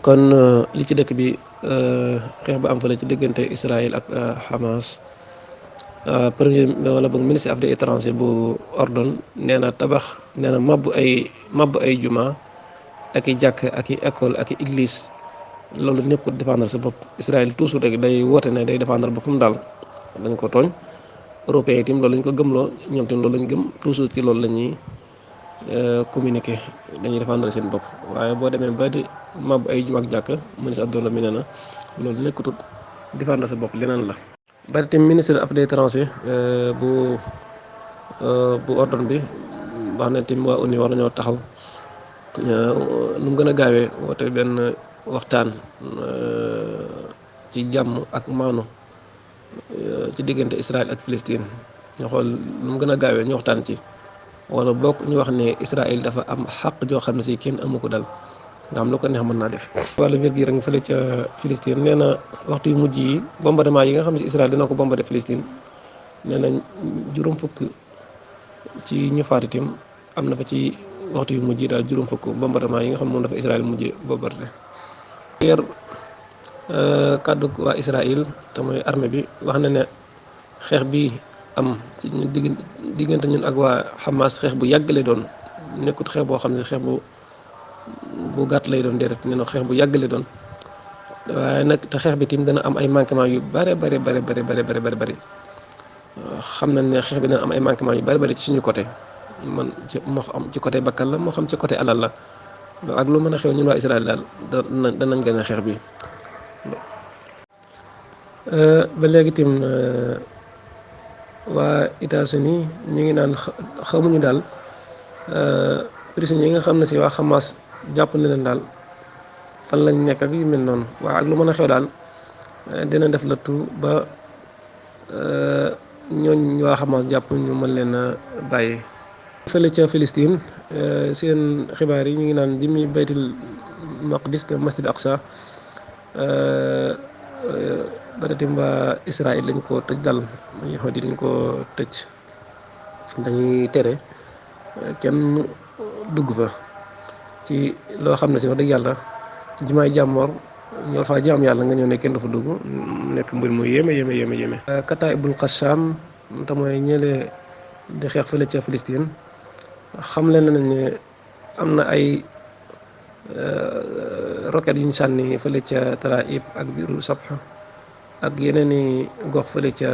kon li ci dëkk bi xeex bu am fële ci diggante Israël ak Hamas premier wala boog ministre affaires étrangères bu ordon nee na mabbu ay juma ak i jàkk ak i école ak i église loolu nekkul défendre sa bopp. Israël toujours rek day woote ne day défendre boppam daal dañ ko tooñ. européens yi tamit loolu lañ ko gëmloo ñoom tamit loolu lañ gëm toujours ci loolu la ñuy communiquer dañuy défendre seen bopp waaye boo demee ba di mab ay juma ak jàkk ministre adduna mi nee na loolu nekkutut défendre sa bopp leneen la. bari tamit ministre affaires étrangères bu ordre bi wax na tamit waa ONU war nañoo taxaw nu mu gën a gaawee woote benn waxtaan ci jàmm ak maanu ci diggante Israël ak Palestine ñu xool nu mu gën a gaawee ñu waxtaan ci wala bokk ñu wax ne Israël dafa am xaq joo xam ne si kenn amu ko dal nga xam lu ko neex mën naa def. wàllu wér gi rek fële ca Palestine nee na waxtu yu mujj yi bombardement yi nga xam ne si Israël dina ko bombardé Palestine nee na juróom fukk ci ñu faat itam am na fa ci waxtu yu mujj yi daal juróom fukk bombardement yi nga xam ne moom dafa Israël mujjee bombardé. yer kàddu waa Israël te mooy armée bi wax na ne xeex bi am ci ñu diggante ñun ak waa Hamas xeex bu yàgg lay doon nekkut xeex boo xam ne xeex bu gàtt lay doon déedéet nee na xeex bu yàgg lay doon waaye nag te xeex bi tim dana am ay manquement yu bare xam nañ ne xeex bi dana am ay manquement yu bare ci suñu côté man moo xam ci côté bakkan la moo xam ci côté alal la ak lu mën a xew ñun waa Israël daal danañ gën a xeex bi ba léegi tim waa États-Unis ñu ngi naan xamuñu daal prisonniers yi nga xam ne si waa Hamas jàpp na leen daal fan lañ nekk ak yu mel noonu waaye ak lu mën a xew daal dina def la tout ba ñooñ waa Hamas jàpp ñu mën leen a bàyyi. fële ca Palestine seen xibaar yi ñu ngi naan jëmmi baytul maqdis te masjid aqsa baratim waa Israël lañ ko tëj dal yahudi dañ ko tëj dañuy tere kenn dugg fa ci loo xam ne si wax dëgg yàlla jumaay jàmmoor ñoo faa jaam yàlla nga ñëw ne kenn du fa dugg nekk mbir mu yéeme. Kataibul Qassam te mooy ñële di xeex fële ca Palestine xam leen nañ ne am na ay roquettes yu ñu sànni fële ca Tel Aviv ak biiru Sabha ak yeneen i gox fële ca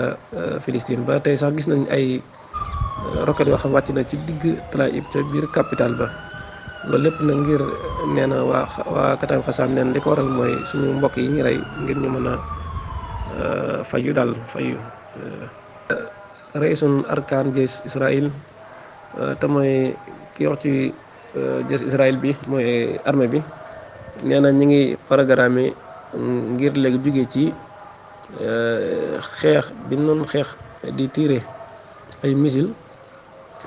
Palestine ba tey sax gis nañ ay roquettes yoo xam wàcc na ci digg Tel Aviv ca biir capitale ba loolu lépp nag ngir nee na waa Kataib Qassam neen li ko waral mooy suñu mbokk yi ñu rey ngir ñu mën a fayu raisun arkaan jees Israël te mooy ki wax ci jees Israël bi mooy armée bi nee na ñi ngi programme ngir léegi jóge ci xeex bi noonu xeex di tirer ay missile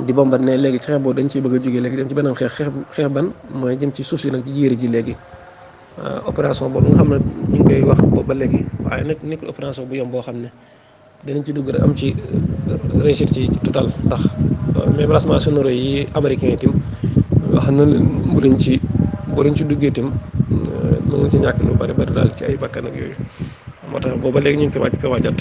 di bombarder ne léegi ci xeex boobu dañ ciy bëgg a jóge léegi dem ci beneen xeex ban mooy jëm ci suuf si nag ci jéeri ji léegi opération boobu nga xam ne ñu ngi koy wax boobu ba léegi waaye nag nekkul opération bu yomb boo xam ne dinañ ci dugg rek am ci réussite ci total ndax mais balancement sonore yi américain itam wax na leen bu leen ci duggee itam mu ngi ci ñàkk lu bari daal ci ay bakkan ak yooyu moo tax booba léegi ñu ngi koy waajat